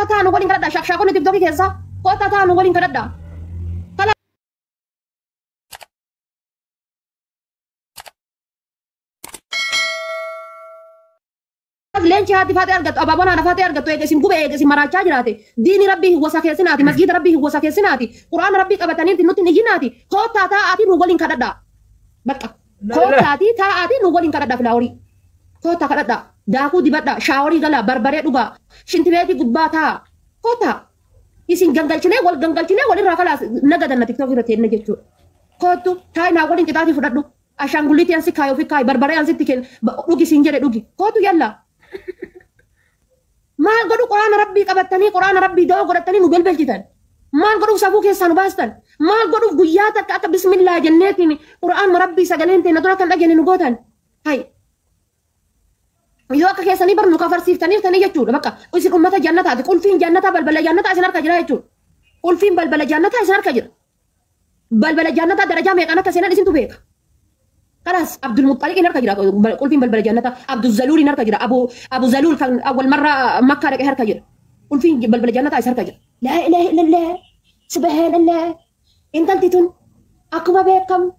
Koottaa taa'aa nu waliin kadhadhaa. Shakshaakonni TikTokii keessaa koottaa taa'aa nu waliin kadhadhaa. Leenci haati faatee argattu, abaaboon haadha faatee argattu, eega isin gube, eega isin maraachaa jiraate. Diini rabbii hin wasa keessinaati, masgiida rabbii hin wasa keessinaati, quraana rabbii qabataniiti nutti hin iyyinaati. Koottaa taa'aatii nu waliin kadhadhaa. Bakka. Koottaatii taa'aatii nu waliin kadhadhaa filaaworii. Koottaa kadhadhaa. Daakuu dibadhaa, shaaworii galaa, barbaree dhugaa, shintibeetii gubbaa taa'a. Koottaa. Isin gangalchinee wal gangalchinee walirraa kalaas nagadanna TikTok irra teenne jechuudha. Koottu taa'i naa waliin qixaatii fudhadhu. Ashaangulliitii ansi kaayi ofi kaayi, barbaree ansitti kenna, dhugi siin jedhe dhugi. Koottu yallaa. Maal godhu quraana rabbii qabattanii quraana rabbii da'oo godhattanii nu belbelchitan? Maal godhuuf safuu keessaa nu baastan? Maal godhuuf guyyaa takka akka bismillaa jenneetiin quraanuma rabbii sagaleen teenya dura kan dhageenye nu gootan? Hay. Yoo akka keessanii bar nu kafarsiiftaniirtanii jechuudha. Bakka isin ummata jannataati. Qulfiin jannataa balbala jannataa isin harka jira jechuudha. Qulfiin balbala jannataa isin harka jira. Balbala jannataa darajaa meeqaan akka seenan isintu beeka. Kalas Abdul Muttalib harka jira. Qulfiin balbala jannataa Abdul Zaluul harka jira. Abu Zaluul kan awwal marra Makkaa dhaqee harka jira. Qulfiin balbala jannataa isa harka jira. Laa ilaaha illallah. Subhanallah. Intalti tun akkuma beekamu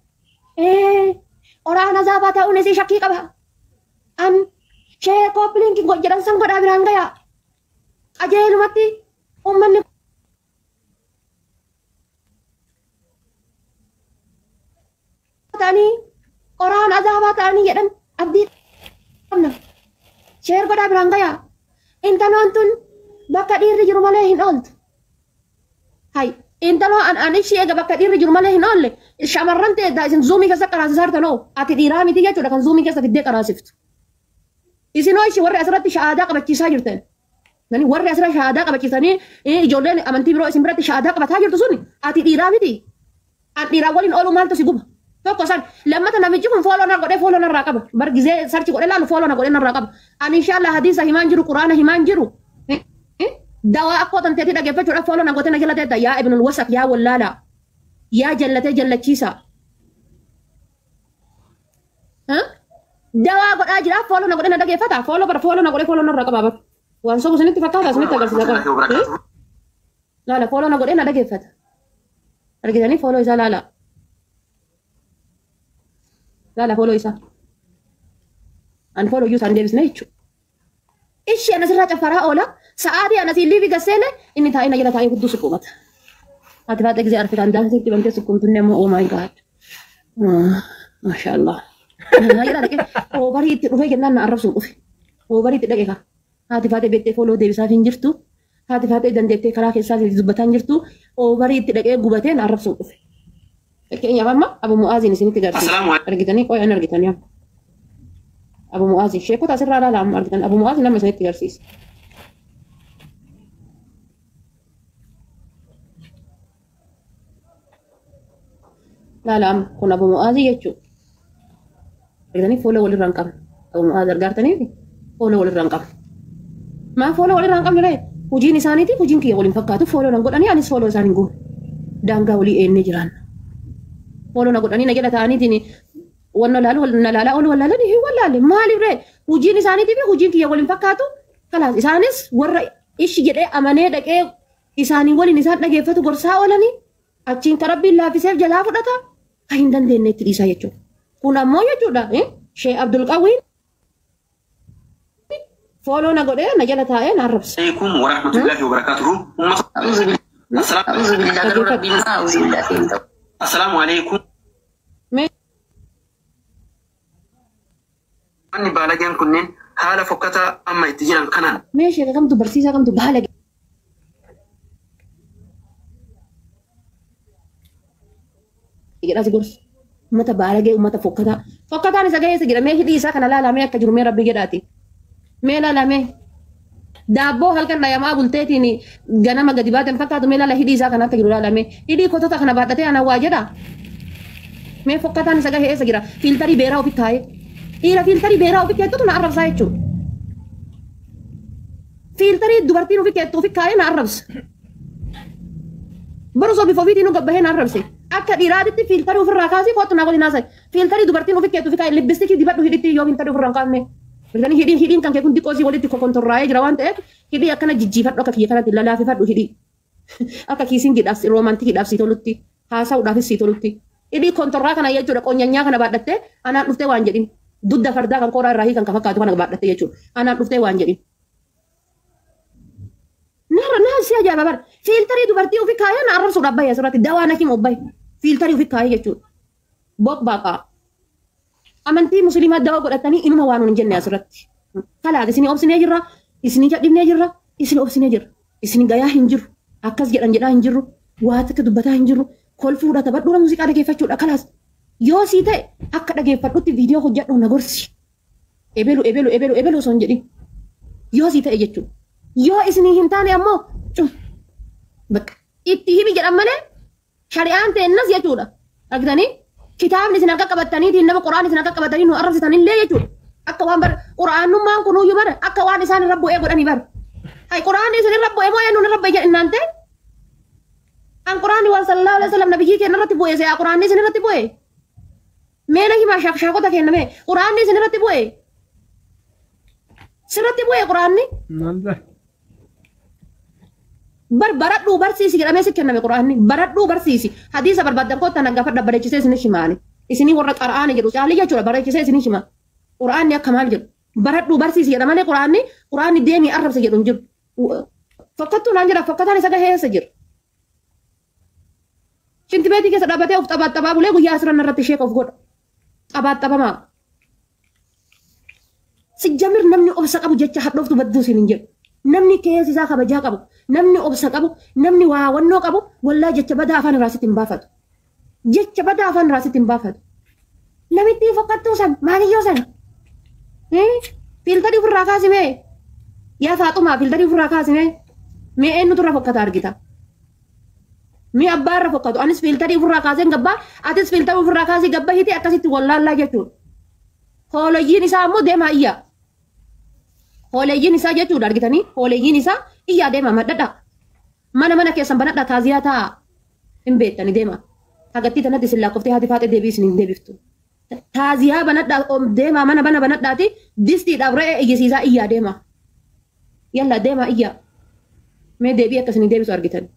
oraana zaabaa ta'uun isii shakkii qaba. An shee kooppilinki jedhan san godhaa biraan gayaa. Qajeelumatti uummanni ta'anii qoraan azaabaa ta'anii jedhan abdii qabna. Sheer godhaa biraan gayaa. Intaloon tun bakka dhiirri jiru malee hin ooltu. Hay intaloo an ishii eega bakka dhiirri jiru malee hin oolle shamarran ta'e isin zuumii keessa qaraasisaa jirtan hoo ati dhiiraa miti jechuudha kan zuumii keessa fiddee qaraasiftu. Isinoo ishii warri asirratti shahaadaa qabachiisaa jirtan. Nani warri asirratti shahaadaa qabachiisanii ijoolleen amantii biroo isin biratti shahaadaa qabataa jirtu sun ati dhiiraa miti. An dhiiraa waliin ooluu maaltu si guba? Tokko san lammata namichi kun fooloo na godhee fooloo narraa qaba. Bar gizee sarchi godhee laalu fooloo na godhee narraa qaba. Ani inshallah hadiisa himaan jiru quraana himaan jiru. Dawaa akkoo tanteetii dhaggeeffachuudhaaf fooloo na godhee na jala teetta yaa ibnul wasak yaa wallaalaa yaa jallatee jallachiisa. Dawaa godhaa jira fooloo na godhee na dhaggeeffata fooloo bara fooloo na godhee fooloo narraa qaba bar. Waan sobu isinitti fakkaata isinitti agarsiisa qaba. Laala fooloo na godhee na dhaggeeffata. Argitanii fooloo isaa laala. Laala fooloo isaa. Ani fooloo iyyuu isaan deebisne jechuudha. Ishii ana sirraa caffaraa oola. Sa'aatii ana siin liifi gasseene inni taa'ee na jala taa'ee hudduu sukkuumata. Ati baatee gisee arfitaan daansii itti bantee sukkuumtunne immoo oh my god. Maashaallah. Jedha dhaqee oobarii itti dhufee jennaan na arrabsuun dhufe. Oobarii itti dhaqe kaa. Haati faatee beektee fooloo deebisaaf hin jirtu. Haati faatee dandeettee karaa keessaa dubbataa hin jirtu. Oobarii itti dhaqee gubatee na arrabsuun dhufe. Fakkeenyaaf amma Abu Mu'aaziin isinitti garsiisa. Argitanii qo'an argitanii amma. Abu Mu'aaziin sheekota asirraa ilaala amma argitan Abu Mu'aaziin nama isinitti garsiisa. Laala amma kun Abu Mu'aazii jechuudha. Argitanii fuula walirraa hin qabne. Abu Mu'aaz argaartanii fuula walirraa hin qabne. Maa fuula walirraa hin qabne ree? Hojiin isaaniitiif hojiin kiyya waliin fakkaatu fuula nan godhanii anis fuula isaan hin goone. Daangaa walii eennee jiraanna. Fuula na godhanii na jala ta'aniitiin wanna laalu na laalaa oolu wallaalanii hin wallaalle maaliif ree? Hojiin isaaniitiif hojiin kiyya waliin fakkaatu kalaas isaanis warra ishi jedhee amanee dhaqee isaanii waliin isaan dhageeffatu gorsaa oolanii achiin ka rabbiin laaffiseef jalaa fudhata kan hin dandeenye itti dhiisaa jechuudha. Kun ammoo jechuudha Shee Abdul Qawiin fooloo na godhee na jala taa'ee na arrabsa. Alaikum warahmatullahi wabarakatuhu. Assalaamu alaikum. Manni baalageen kunneen haala fokkataa amma itti jiran kanaan. Mee sheeka kamtu barsiisaa kamtu baala jedhaa si gorsa. Uummata baalagee uummata fokkataa. Fokkataan isa gahee isa jedha mee hidhii isaa kana laalaa mee akka jiru mee rabbi jedhaati. Mee laalaa mee. Daabboo halkan dhayamaa bulteetiin ganama gadi baateen fakkaatu mee laala hidhii isaa kana akka jiru laalaa mee. Hidhii kotota kana baadhatee ana waa jedha. Mee fokkataan isa gahee eessa jira? Fiiltarii beeraa ofi kaa'ee. Dhiira fiiltarii beeraa ofi keettutu na arrabsaa jechuudha. Fiiltarii dubartiin ofi keettu ofi kaa'ee na arrabsa. Bara osoo bifa ofiitiin gabbahee na arrabse. Akka dhiiraatitti fiiltarii ofirraa kaasii kootu naa waliin haasa'e. Fiiltarii dubartiin ofi keettu ofi kaa'ee libbistikii dibadhu hidhitti yoo fiiltarii ofirraa hin kaafne. Argitanii hidhiin kan kee kun xiqqoo sii walitti kokontorraa'ee jira waan ta'eef hidhii akkana jijjiifadhu akka kiyya kanatti lalaafifadhu hidhii. Akka kiisingiidhaaf roomantikiidhaaf sii tolutti haasa'uudhaafis sii tolutti. Hidhii kontorraa kana jechuudha qonyanyaa kana baadhattee anaan dhuftee waan jedhin. Dudda fardaa kan kooraa irraa hiikan kan fakkaatu kana baadhattee jechuudha. Anaan dhuftee waan jedhin. Narra naa si ajaa'iba bara. Fiiltarii dubartii ofii kaayee na arrabsuudhaaf bahe asirratti dawaa na himu bahe. Fiiltarii ofii kaayee jechuudha. Boq baaqaa. Amantii musliimaa dawaa godhatanii inuma waan hin jenne asirratti. Kalaas isin obsinee jirra, isin jadhibnee jirra, isin obsinee jirra. Isin gayaa hin jiru. Akkas jedhan jedhaa hin jirru. Waa takka dubbataa hin jirru. Kolfuudha taphadhuudha muuziqaa dhageeffachuudha kalaas. Yoo sii ta'e akka dhageeffadhutti viidiyoo hojjedhu na gorsi. Ebelu ebelu ebelu ebelu osoo hin jedhin. Yoo sii ta'e jechuudha. Yoo isinii hin taane ammoo cum. Bakka itti himi jedhan malee shari'aan teennas jechuudha. Argitanii kitaabni isin akka qabattaniitiin nama qura'aan isin akka qabatanii nu arrabsitanillee jechuudha. Akka waan bara qura'aanummaan kunuyyuu bara akka waan isaan irra bu'ee godhanii bara. Hay qura'aanni isin irra bu'ee moo eenyuun irra bu'ee jedhinnaan ta'e? An qura'aanni waan sallallahu alaihi wasallam nabiyyii keenya irratti bu'ee se'a qura'aanni isin irratti bu'ee? Mee na himaa shaakota kenna mee qura'aanni isin irratti bu'ee? Sirratti bu'ee qura'aanni? Bar baradhuu barsiisi jedhamee si kenname qura'aanni baradhuu barsiisi hadiisa barbaaddan kottaa na gaafadha bareechisee isin himaani isinii warra qara'aani jedhu caalii jechuudha bareechisee isin hima qura'aanni akka maal jedhu baradhuu barsiisi jedha malee qura'aanni qura'aanni deemii arrabsa jedhu hin jiru fokkattuu naan jedha fokkataan isa gahee eessa jira shintibeetii keessa dhaabbatee of xabaaxabaa bulee guyyaa asirra irratti sheeka of godha xabaaxabamaa sijjamir namni obsa qabu jecha hadhooftu badduu siin hin jedhu. Namni keessa isaa kabajaa qabu, namni obsa qabu, namni waa wannoo qabu, wallaa jecha badaa afaan irraa sitti hin baafatu. Jecha badaa afaan irraa sitti hin baafatu. Namitti fokkattuu san, maaliyyoo san. Fiiltarii ofirraa kaasimee. Yaa Faaxumaa fiiltarii ofirraa kaasimee. Mee eenyutu irra fokkata argita? Mee abbaa irra fokkatu. Anis fiiltarii ofirraa kaaseen gabbaa, atis fiiltarii ofirraa kaasii gabba hiti akkasitti wallaallaa jechuudha. Hooleyyiin isaa ammoo deemaa iyyaa. Hooleyyiin isaa jechuudha argitanii hooleyyiin isaa iyyaa deema madhadha. Mana mana keessan banadha taaziyaa ta'a. Hin beektani deema. Hagattii tanatti isin lakkoftee haati faaxee deebii isin hin deebiftu. Taaziyaa banadha deema mana mana banadhaati distiidhaaf re'ee iyyisiisaa iyyaa deema. Yalla deema iyyaa. Mee deebii akka isin hin deebisu argitan.